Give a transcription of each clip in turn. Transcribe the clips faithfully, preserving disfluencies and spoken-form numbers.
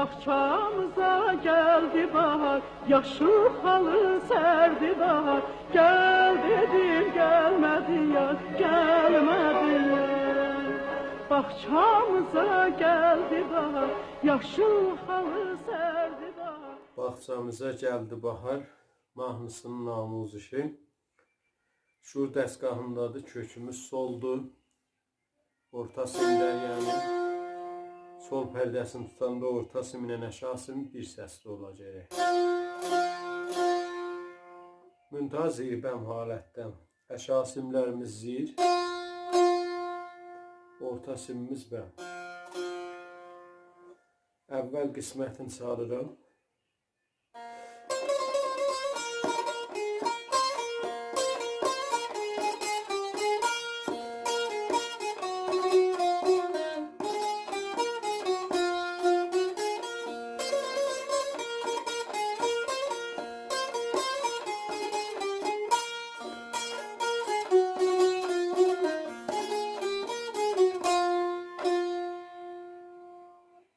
باغچامیزا گلدی باهار، یاشیل خالی سردی باهار. گل دئدیم، گلمه‌دی یار، گلمه‌دی یار. باغچامیزا گلدی باهار، یاشیل خالی سردی باهار. باغچامیزا گلدی باهار، ماهنی‌سینین آموزشی. شور دستگاهیندادیر، کؤکوموز سولدور. اورتا سیم، دریانین سول پرده‌سینی توتاندا اورتا سیم ایله آشاغی سیم بیر سسده اولا گرک. منتها زیر بم حالتده. آشاغی سیملریمیز زیر، اورتا سیمیمیز بم. اول قسمتینی چالیریق.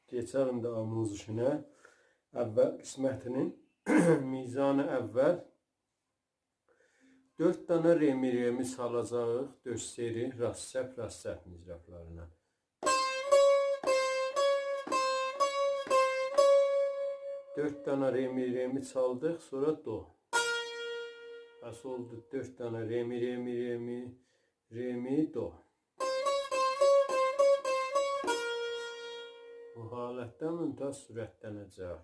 کئچک ایندی آموزشینه. اول قسمتینین میزان اول دؤرد دانا ر، می، ر، می چالاجاغیق، دؤرد سری، راست چپ، راست چپ مضرابلارینا. دؤرد دانا ر، می، ر، می چالدیق، سونرا دو. پس اولدو دؤرد دانا ر، می، ر، می، ر، می، ر، می، دو. بو حالتده منتها سرعتلنه‌جک.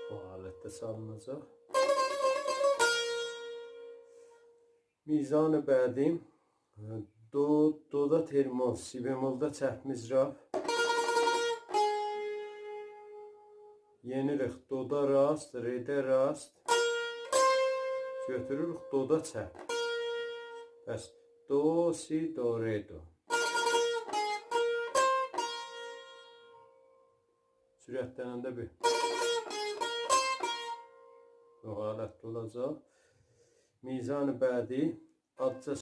بو حالتده چالیناجاق. میزان بعدی، دو، دودا ترمول، سی بمولدا چپ مضراب. یئنیریک دودا راست، رده راست. گؤتوروروک دودا چپ. پس دو، سی، دو، ر، دو. سرعتلننده بیر بو حالتده اولاجاق. میزان بعدی آزجا